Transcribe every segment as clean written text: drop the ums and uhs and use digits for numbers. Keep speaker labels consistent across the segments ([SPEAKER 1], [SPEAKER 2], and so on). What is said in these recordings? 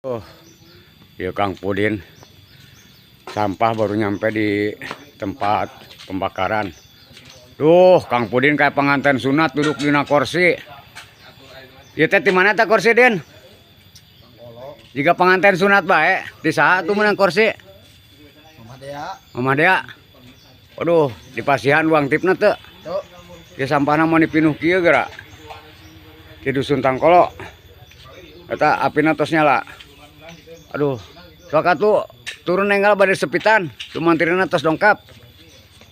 [SPEAKER 1] Oh, ya Kang Pudin. Sampah baru nyampe di tempat pembakaran. Duh, Kang Pudin kayak pengantin sunat duduk di kursi. Ieu teh di mana teh kursi, Din? Jika pengantin sunat bae, di saha tuh menang kursi?
[SPEAKER 2] Mama Dea.
[SPEAKER 1] Mama Dea. Aduh, dipasihan uang tipna teu.
[SPEAKER 2] Tuh.
[SPEAKER 1] Ya sampahna mau dipinuh kieu geura. Di dusun Tangkolo. Eta apina tos nyala. Aduh, sok atuh turun enggal bade sepitan, lumantirna tos dongkap.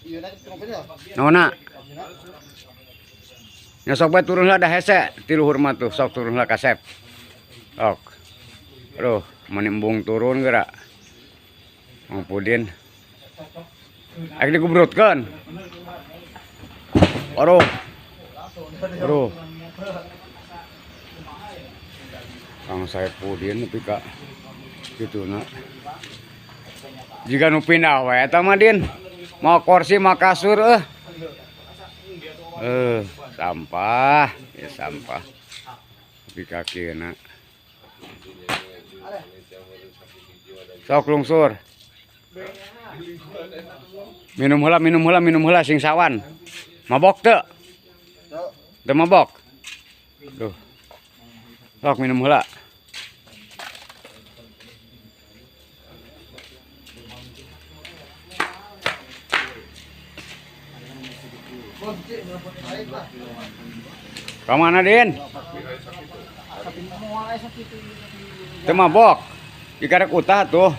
[SPEAKER 2] Iya na ngopi ya.
[SPEAKER 1] Naonna? Ya sok bae turun lah da hese ti luhur mah tuh, sok turun lah kasep. Sok. Aduh, menimbung turun geura. Mang Pudin. Ayo digubrutkeun. Aduh. Aduh. Kang Saipudin nepi ka kituna. Jiga nu pindah we eta mah Din. Mau kursi mau kasur eh. Sampah, ya sampah. Nepi ka kieuna. Sok lungsur. Minum heula, minum heula, minum heula sing sawan. Mabok teu? Teu mabok. Duh. Sok minum heula. Ka mana, Din? Teu mabok. Dikarek utah tuh.